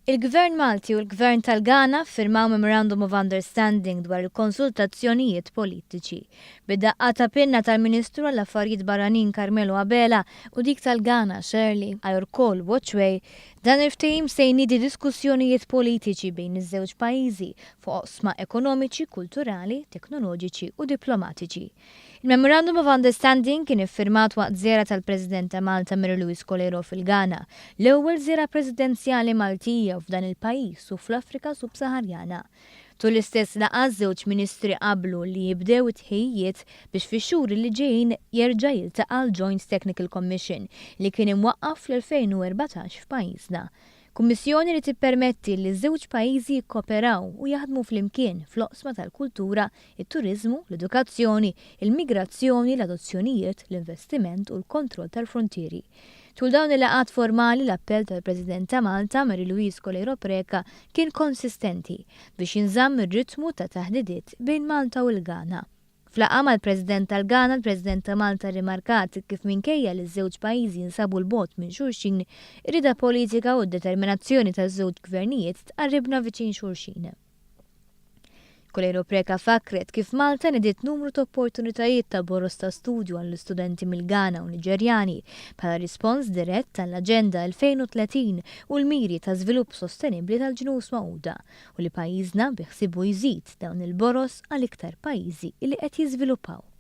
Il-Gvern Malti u l-Gvern tal-Ghana ffirmaw Memorandum of Understanding dwar il-konsultazzjonijiet politiċi. Bid-daqqa ta' pinna tal-Ministru għall-Affarijiet Barranin Carmelo Abela u dik tal-Ghana Shirley Ayorkor Botchwey, dan il-ftehim se jniedi diskussjonijiet politiċi bejn iż-żewġ pajjiżi fuq oqsma ekonomiċi, kulturali, teknoloġiċi u diplomatiċi. Il-Memorandum of Understanding kien iffirmat waqt żjara tal-President ta' Malta Mary Louise Coleiro fil-Ghana, l-ewwel żjara presidenzjali Maltija f'dan il-pajjiż u fl-Afrika Sub-Saharjana. Tul l-istess laqgħa ż-żewġ ministri qablu li jibdew it-tħejjijiet biex fix-xhur li ġejjin jerġa' jiltaqa' l-Joint Technical Commission li kien imwaqqaf fl-2014 f'pajjiżna. Kummissjoni li tippermetti li ż-żewġ pajjiżi jikkoperaw u jaħdmu flimkien fl-oqsma tal-kultura, it-turiżmu, l-edukazzjoni, il-migrazzjoni, l-adozzjonijiet, l-investiment u l-kontroll tal-fruntieri. Tul dawn il-laqgħat formali l-appell tal-President ta' Malta, Mary Louise Coleiro Preca, kien konsistenti biex jinżamm ir-ritmu ta' taħdidiet bejn Malta u l-Ghana. F'laqgħa mal-President tal-Ghana, l-President ta' Malta rrimarkat kif minkejja li ż-żewġ pajjiżi jinsabu 'l bogħod minn xulxin, ir-rieda politika u d-determinazzjoni taż-żewġ gvernijiet tqarribna viċin xulxin. Coleiro Preca fakkret kif Malta nediet numru ta' opportunitajiet ta' boroż ta' studju għall-istudenti mill-Ghana u Niġerjani bħala rispons dirett għall-Aġenda 2030 u l-miri ta' żvilupp sostenibbli tal-Ġnus Magħquda u li pajjiżna biħsiebu jżid dawn il-boroż għal iktar pajjiżi li qed jiżviluppaw.